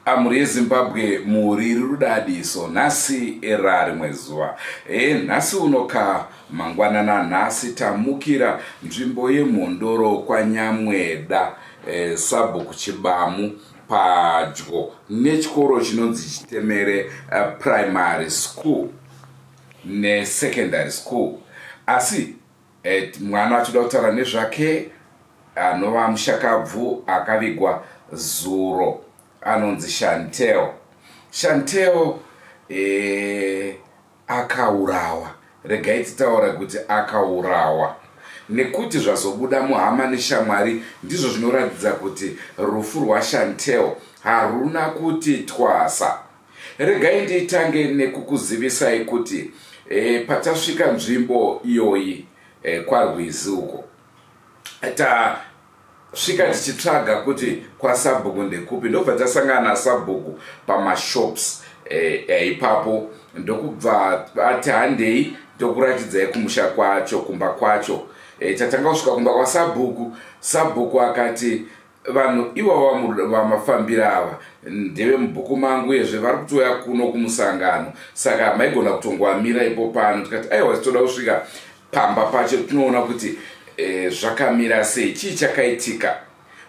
Amhuri yeZimbabwe, mhuri iri rudadiso nhasi rarimwe zuva. E, nhasi unoka mangwanana nhasi tamukira nzvimbo yeMhondoro kwaNyamweda, e, sabhuku Chibamu, padyo nechikoro chinonzi Chitemere Primary School nesecondary school. Asi e, mwana atoda kutaura nezvake anova mushakabvu akavigwa zuro anonzi Chantel. Chantel e, akaurawa. Regai titaura kuti akaurawa nekuti zvazobuda muhama neshamwari ndizvo zvinoratidza kuti rufu rwaChantel haruna kuti twasa. Regai nditange nekukuzivisai kuti e, patasvika nzvimbo iyoyi e, kwaRwizi uko tasvika tichitsvaga kuti kwasabhuku ndekupi, ndobva tasangana nasabhuku pamashops ipapo, e, ndokubva ati handei ndokuratidzai kumusha kwacho, kumba kwacho. E, tatanga kusvika kumba kwasabhuku, sabhuku akati vanhu ivava vamafambira ava ndeve mubhuku mangu, uyezve vari kutouya kuno kumusangano, saka maigona kutongoamira ipo pano. Tikati aiwa, titoda kusvika pamba pacho tinoona kuti e, zvakamira sei, chii chakaitika.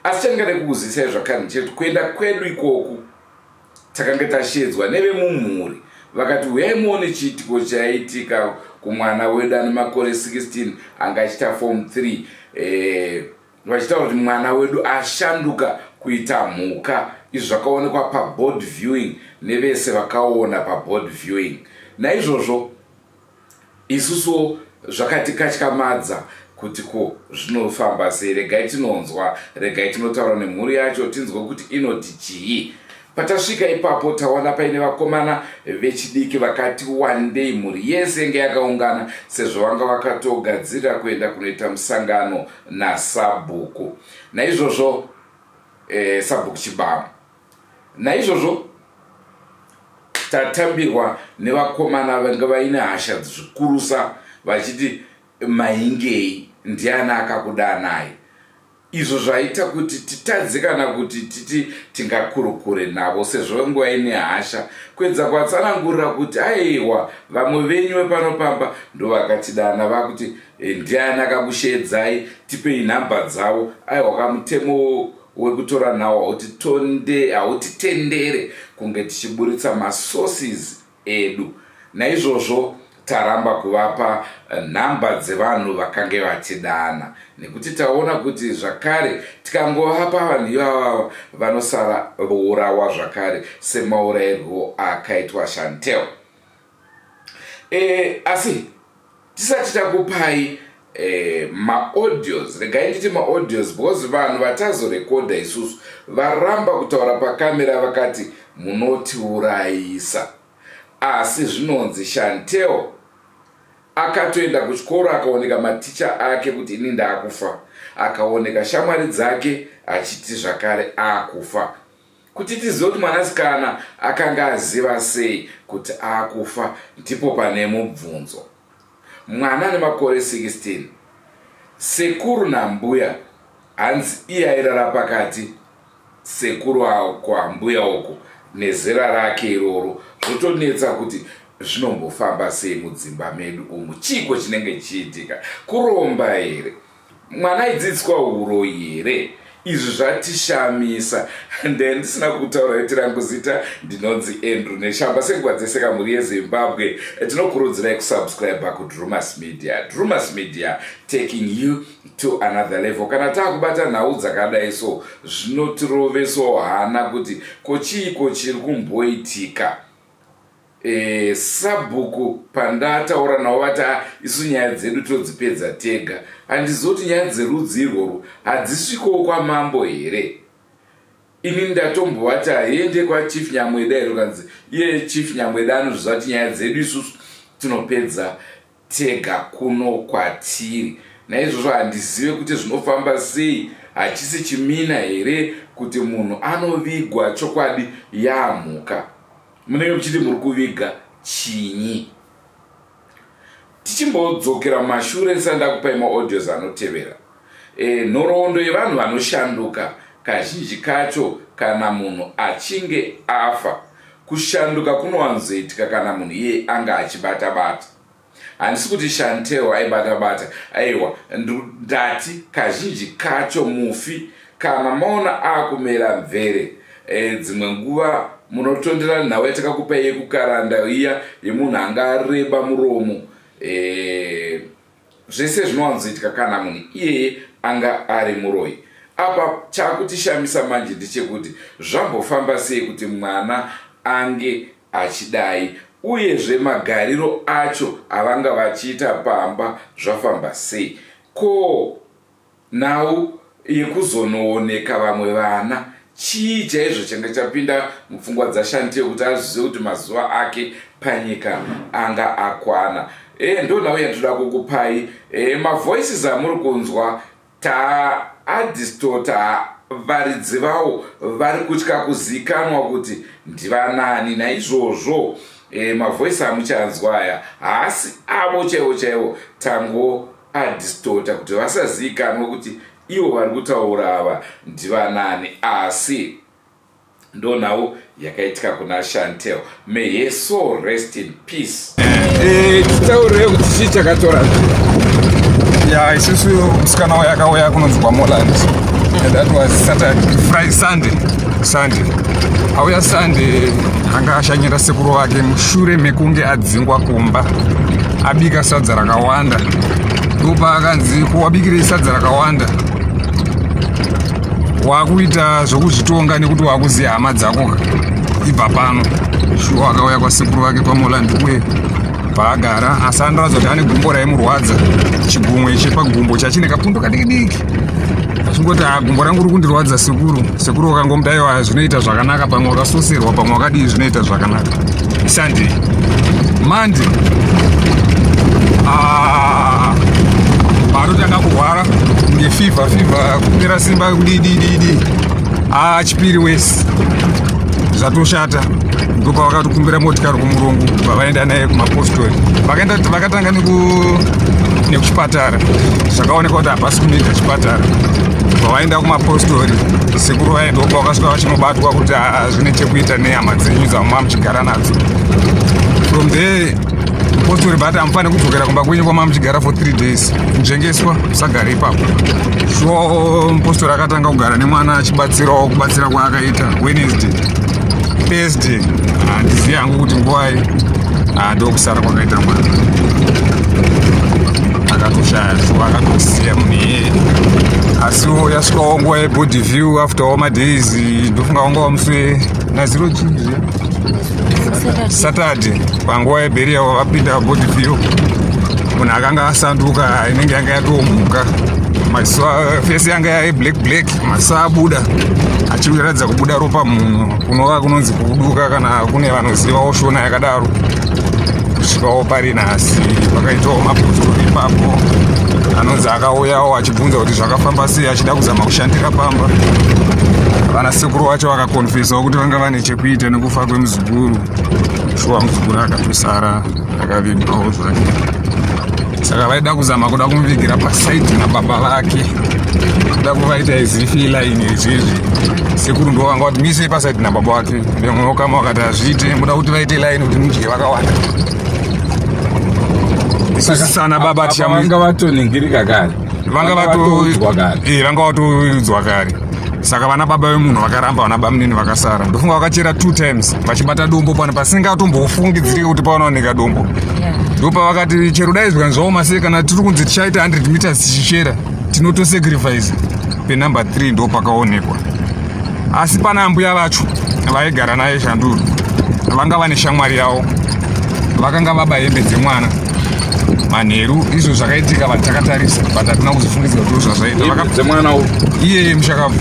Asi chandingade kukuzivisai zvakare ndechekuti kuenda kwedu ikoku takanga tashedzwa nevemumhuri, vakati uyai muone chiitiko chaitika kumwana wedu ane makore 16 anga achiita form 3, e, vachitaura kuti mwana wedu ashanduka kuita mhuka. Izvi zvakaonekwa paboard viewing nevese vakaona paboard viewing. Naizvozvo isusuwo zvakatikatyamadza kuti ko zvinofamba sei. Regai tinonzwa, regai tinotaura nemhuri yacho tinzwe kuti inoti chii. Patasvika ipapo tawana paine vakomana vechidiki vakati wandei, mhuri yese yenge yakaungana sezvo vanga vakatogadzirira kuenda kunoita musangano nasabhuku. Naizvozvo e, sabhuku Chibamu, naizvozvo tatambirwa nevakomana vanga vaine hasha zvikurusa vachiti maingei, ndiani akakudanai? Izvo zvaita kuti titadze kana kuti titi tingakurukure navo sezvo nguva ine hasha, kuedza kuvatsanangurira kuti aiwa, vamwe venyu vepano pamba ndovakatidana, vakuti e, ndiani akakushedzai, tipei nhamba dzavo. Aiwa, kamutemo wekutora nhau hautitendere kunge tichiburitsa masources edu. Naizvozvo taramba kuvapa nhamba dzevanhu vakange vatidana nekuti taona kuti zvakare tikangovapa vanhu ivavava vanosara vourawa zvakare semaurayirwo akaitwa Chantel. E, asi tisati takupai e, maaudios, regai nditi maaudios because vanhu vatazorekodha isusu varamba kutaura pakamera, vakati munotiurayisa. Asi zvinonzi Chantel akatoenda kuchikoro akaoneka maticha ake kuti ini ndaakufa, akaoneka shamwari dzake achiti zvakare akufa. Kuti tizive kuti mwanasikana akanga aziva sei kuti akufa ndipo pane mubvunzo. Mwana ane makore 16, sekuru nambuya hanzi iye airara pakati sekuru kwambuya uko nezera rake iroro, zvotonetsa kuti zvinombofamba sei mudzimba medu umu. Chiiko chinenge chichiitika? Kuromba here? Mwana aidzidziswa uroyi here? Izvi zvatishamisa. Nde ndisina kutaura iti rangu zita ndinonzi Andrew Neshamba. Senguva dzese kamhuri yeZimbabwe, tinokurudzirai kusubscribe kuDrumas Media. Drumas Media, taking you to another level. Kana taakubata nhau dzakadai so zvinotirovesawo hana kuti ko chiiko chiri kumboitika. E, sabhuku pandataura navo vati ah, isu nyaya dzedu todzipedza tega. Handizivi kuti nyaya dzerudzi irworwo hadzisvikowo kwamambo here? Ini ndatombovati haiende kwaChief Nyamweda here ukanzi iye Chief Nyamweda anozviziva kuti nyaya dzedu isusu tinopedza tega kuno kwatiri. Naizvozvo handizive kuti zvinofamba sei, hachisi chimina here kuti munhu anovigwa chokwadi yamhuka. Munenge muchiti muri kuviga chinyi? Tichimbodzokera mumashure ndisati ndakupai maaudios anotevera. E, nhoroondo yevanhu vanoshanduka kazhinji kacho kana munhu achinge afa. Kushanduka kunowanzoitika kana munhu iye anga achibata bata. Handisi kuti Chantel aibata bata, aiwa, ndati kazhinji kacho mufi kana maona akumera mvere e, dzimwe nguva munotondera nhau yatakakupai yekukaranda iya yemunhu anga areba muromo e, Zvese zvinowanzoitika kana munhu iyeye anga ari muroyi. Apa chakutishamisa manje ndechekuti zvambofamba sei kuti mwana ange achidai uyezve magariro acho avanga vachiita pamba zvafamba sei? Ko Nhau yekuzonooneka vamwe vana chii chaizvo changa chapinda mupfungwa dzaShantel kuti azvizive kuti mazuva ake panyika anga akwana? E, ndo nhau yandinoda kukupai. E, mavoices amuri kunzwa taadistota varidzi vawo vari kutya kuzikanwa kuti ndivanani naizvozvo e, mavoice amuchanzwa aya haasi avo chaiwo chaiwo tango adistota kuti vasaziikanwe kuti ivo vari kutaura ava ndivanani asi ndonhau yakaitika kuna Chantel. May her soul rest in peace. Eh, titaurire kuti chii chakatora ya isusu musikana wayo akauya kunonzi kwamoland and that was saturday friday sunday sunday auya sunday anga ashanyira sekuru vake mushure mekunge adzingwa kumba abika sadza rakawanda ndopaakanzi ko wabikirei sadza rakawanda wakuita zvokuzvitonga nekuti wakuziva hama dzako ibva pano shuwa akauya kwasekuru vake kwamoland uye paagara asi anoratidza kuti ane gumbo raimurwadza chigumwe chepagumbo chachine kapundo kadiki diki achingoti ah, gumbo rangu riri kundirwadza sekuru sekuru wakangomuti aiwa zvinoita zvakanaka pamwe wakasoserwa pamwe wakadii zvinoita zvakanaka sunday monday ah, paanotanga kurwara kunge fever fever kupera simba kudidididi ah, chipiri wese zvatoshata ndopavakatokumbira motikari kumurungu vavaenda naye kumapostori vakaenda vakatanga nekuchipatara zvakaonekwa kuti hapasi kunoita chipatara vavaenda kumapostori sekuru vaye ndopa vakasvika vachinobatwa kuti ah, zvine chekuita nehama dzenyu dzamuma muchigara nadzo from there mupostori bati hamufaniri kudzokera kumba kwenyu kwama muchigara for three days nzvengeswa musagare ipapo so mupostori akatanga kugara nemwana achibatsirawo kubatsira kwaakaita wednesday thursday handizivi hangu kuti nguvai ah, ndokusara kwakaita mwana akatoshaya so akatosiya munhu iyeye asiwo yasvikawo nguva yebody view after all madays ndofunga wanga wamusi naziro chii zviya saturday panguva yeberiya vapinda body view munhu akanga asanduka inenge yanga yatomuka maziso fesi yanga yaye black black maziso abuda achiratidza kubuda ropa munhu kunova kunonzi kuduka kana kune vanozivawo shona yakadaro kusvikawo pari nhasi pakaitawo mabhotoro ipapo anonzi akauyawo achibvunza kuti zvakafamba sei achida kuzama kushandira pamba vana sekuru vacho vakakonfesawo kuti vanga vane chekuita nekufa kwemuzukuru shuwa muzukuru akatosara akavigwawo zvake saka vaida kuzama kuda kumuvigira pasaidi nababa vake kuda kuvaita izifi line izvizvi sekuru ndo vanga kuti mise pasaidi nababa vake vamwe vokama vakati hazviite muda kuti vaite line kuti mudye vakawanda sana baba vanga vatoningirika kare vanga vatoudzwa eh, kare saka vana baba vemunhu vakaramba vana bamunini vakasara ndofunga vakachera two times vachibata dombo pano pasingatombofungidzirike kuti panooneka dombo ndopavakati chero dai zvikanzi zvaoma sei kana tiri kunzi tichaita 100 meters tichichera tinotosacrifice penumber 3 ndo pakaonekwa asi pana ambuya vacho vaigara naye shanduru vanga vane shamwari yavo Vakanga vaba hembe dzemwana manheru. Izvo zvakaitika vanhu takatarisa, but hatina kuzofungidzira kuti zvazvaita. Dzemwana uyu? Iyeye mushakabvu.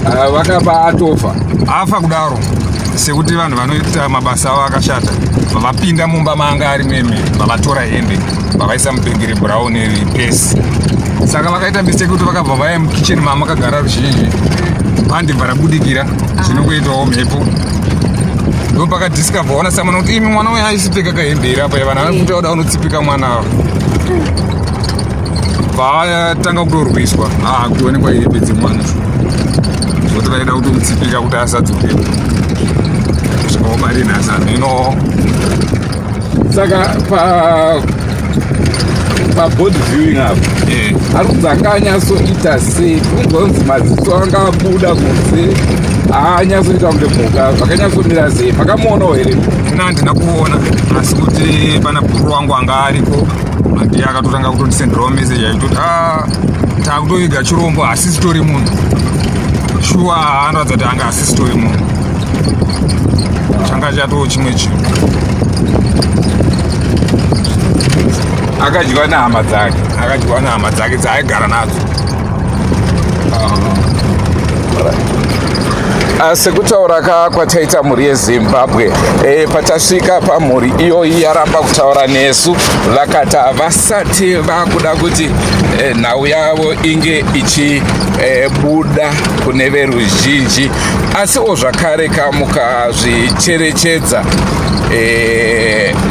Ah, vakaba atofa? Afa kudaro, sekuti vanhu vanoita mabasa avo akashata vavapinda mumba maanga ari meme, vavatora hembe, vavaisa mubhegi rebrown pesi. Saka vakaita mistake kuti vakabva vaya mukitchen mamakagara ruzhinji, bhandi bva rabudikira, zvinokuitawo mhepo. Ndo pakadiscover ona samana kuti imi mwana uyu aisipfeka kahembe iri apa. Vanhu vanofuta kuda unotsipika mwana ava, vatanga kutorwiswa ah, kutoonekwa hembe dzemwana, zvoti vaida kutomutsipika kuti asadzokera kusvikawo mari nhasi hameno. Saka pabody viewing apa ari kunzi anga anyatsoita sei? Kunzonzi maziso anga abuda kunze, haanyatsoita kunge mhuka. Zvakanyatsomira sei? Makamuonawo here? Ina handina kuona, asi kuti pana bhuru wangu anga ariko, ndiye akatotanga kutondisenderawo message achitoti a takutoviga chirombo, hasisitori munhu. Shuwa anoratidza kuti anga asisitori munhu, changa chatoo chimwe chinhu. Akadyiwa nehama dzake? Akadyiwa nehama dzake dzaaigara nadzo. Sekutaura ka kwataita mhuri yeZimbabwe, patasvika pamhuri iyoyi yaramba kutaura nesu, vakati havasati vakuda kuti nhau yavo inge ichibuda kune veruzhinji. Asiwo zvakare kamukazvicherechedza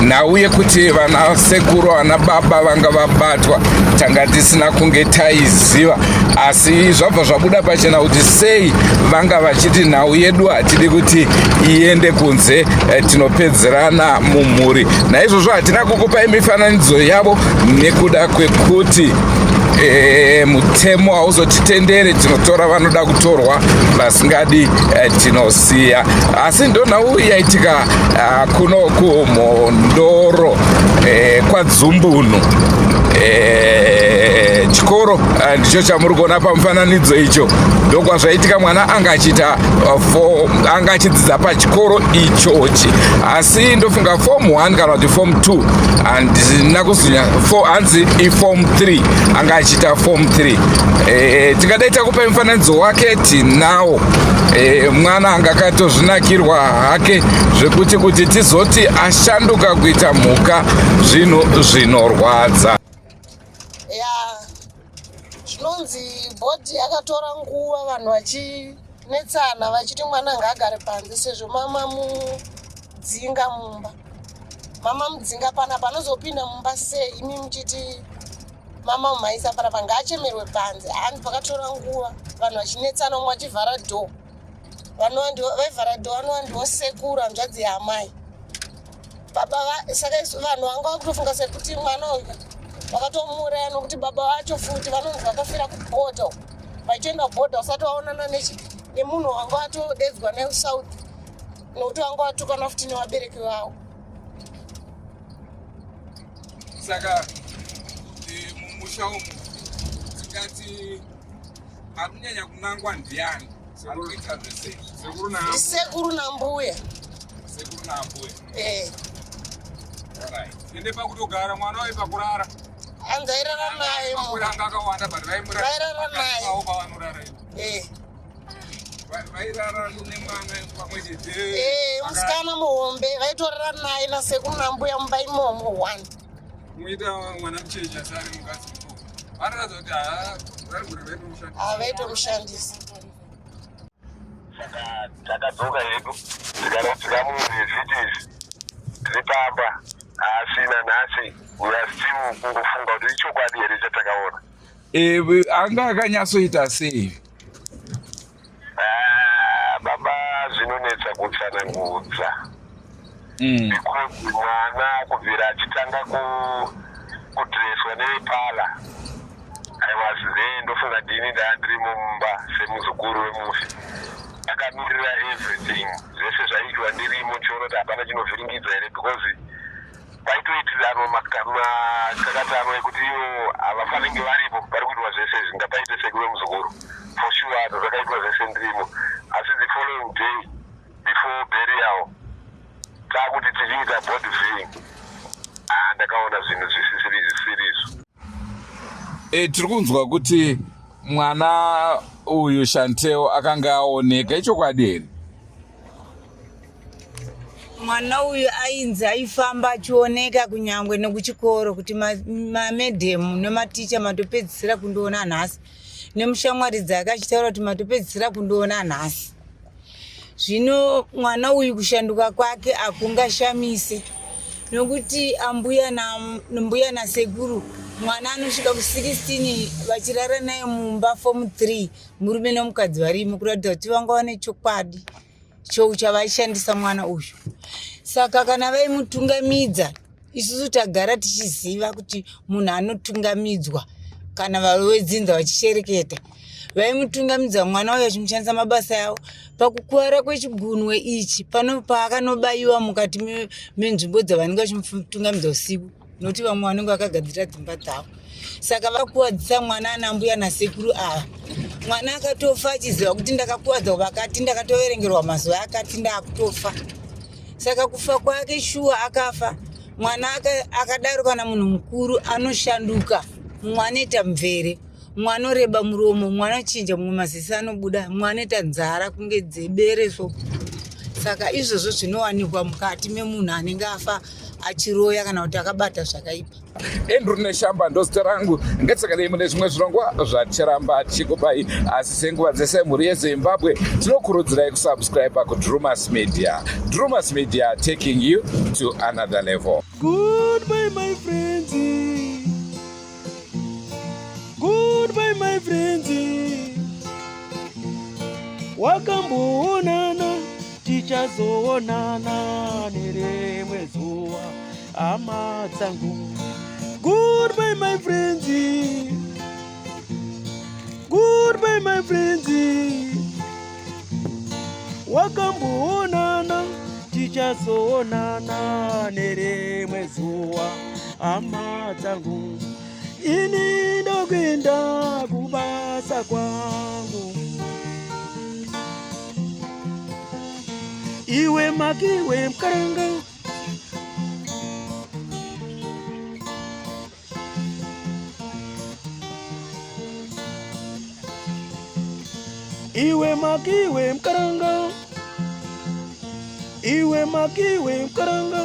nhau yekuti vana sekuru, vana baba vanga vabatwa, tanga tisina kunge taiziva, asi zvabva zvabuda pachena kuti sei vanga vachiti nhau yedu hatidi kuti iende kunze, tinopedzerana mumhuri. Naizvozvo hatina kukupai mifananidzo yavo nekuda kwekuti mutemo hauzotitendere. Tinotora vanoda kutorwa, vasingadi tinosiya. Asi ndo nhau yaitika kuno kuMhondoro, kwaDzumbunu. Chikoro ndicho chamuri kuona pamufananidzo icho, ndokwazvaitika. Mwana anga achiita anga achidzidza pachikoro ichochi, asi ndofunga form 1 kana kuti form 2, handina kuzinya. Hanzi iform 3, anga achiita form 3. Tingadai takupa mufananidzo wake, tinawo. Mwana anga akatozvinakirwa hake, zvekuti kuti tizoti ashanduka kuita mhuka, zvinhu zvinorwadza. Ya, zvinonzi body yakatora nguva vanhu vachinetsana, vachiti mwana ngaagare panze sezvo mama mudzinga mumba. Mama mudzinga panapa, anozopinda mumba sei imi muchiti mama mumaisa panapa? Ngaachemerwe panze. Hanzi pakatora nguva vanhu vachinetsana, umwe achivhara door. Vaivhara door vanova ndiwo sekuru, hanzvadzi yaamai baba. Saka isu vanhu vanga vakutofunga sekuti mwana uyu vakatomuuraya, nokuti baba vacho futi vanonzi vakafira kubhodha, vachienda kubhodha usati waonana nemunhu wanga watodedzwa neSouth, nokuti vanga vatukana futi nevabereki vavo. Saka mumusha umu tikati ari kunyanya kunangwa ndiani? Ari kuita zvese? Sekuru na Sekuru nambuya. Sekuru nambuya? Eh. Alright. Ende pakutogara mwana waye pakurara. Hanzi airara naye. Makore anga akawanda, but vaimurara. Vairara naye. Avo pavanorara ivo. Eh. Vairara nemwana pamwe chete? Eh, musikana muhombe vaitorara naye nasekuru nambuya mumba imomo one. Muita mwana mucheche asi ari mukadzi mukuru, vanoratidza kuti haa, vari vaitomushandisa. Ah, vaitomushandisa. Saka takadzoka hedu, tikaradzika munhu izviti tiri pamba, asi nanhasi we are still kungofunga kuti ichokwadi here chatakaona. Anga akanyatsoita sei? Ah, baba, zvinonetsa kutsanangudza because mwana kubvira achitanga kudreswa neparlour, I was there. Ndofunga ndini ndaa ndirimo mumba semuzukuru wemufi, akamirira everything, zvese zvaiitwa ndirimo, tichiona kuti hapana chinovhiringidza here, because paitoitiranwa makakatanwa ekuti ivo havafanenge varipo pari kuitwa zvese izvi. Ngapaite sekuru wemuzukuru for sure, zvakaitwa zvese ndirimo. Asi the following day before burial. Takuti tichiita body viewing, ah, ndakaona zvinhu zvisisiri zvisirizvo. E, tiri kunzwa kuti mwana uyu Shantel akanga aoneka, ichokwadi here? Mwana uyu ainzi aifamba achioneka kunyangwe nekuchikoro kuti mamedhemu nematicha matopedzisira kundiona nhasi, nemushamwari dzake achitaura kuti matopedzisira kundiona nhasi. Zvino mwana uyu kushanduka kwake hakungashamise nokuti ambuya nambuya nasekuru mwana anosvika ku16 vachirara naye mumba form 3, murume nemukadzi varimo, kuratidza kuti vanga vane chokwadi chou chavaishandisa mwana uyu. Saka kana vaimutungamidza, isusu tagara tichiziva kuti munhu anotungamidzwa kana vavedzinza vachishereketa, vaimutungamidza mwana uyu vachimushandisa mabasa yavo. Pakukuvara kwechigunwe ichi pano paakanobayiwa mukati menzvimbo dzavanenge vachimutungamidza usiku, nokuti vamwe vanenge vakagadzira dzimba dzavo, saka vakuwadzisa mwana ana mbuya nasekuru ava. Mwana akatofa achiziva kuti ndakakuwadza vakati, ndakatoverengerwa mazuva akati ndaakutofa. Saka kufa kwake shuwa akafa mwana akadaro. Kana munhu mukuru anoshanduka, mumwe anoita mvere, mumwe anoreba muromo, mumwe anochinja, mumwe maziso anobuda, mumwe anoita nzara kunge dzebere. So saka izvozvo zvinowanikwa mukati memunhu anenge afa achiroya kana kuti akabata zvakaipa. Andrew Neshamba ndozita rangu. Ngatisakanei mune zvimwe zvirongwa zvaticharamba tichikupai, asi senguva dzese, mhuri yeZimbabwe, tinokurudzirai kusubscribe kuDrumas Media. Drumas Media, taking you to another level. Goodbye, my friends. Goodbye, my friends. Wakamboonana, tichazoonana nerimwe zuva, hama dzangu. Goodbye, my friends. Goodbye, my friends. Wakamboonana, tichazoonana nerimwe zuva, hama dzangu. Ini ndokuenda kubasa kwangu. Iwe makiwe mukaranga. Iwe makiwe mukaranga. Iwe makiwe mukaranga.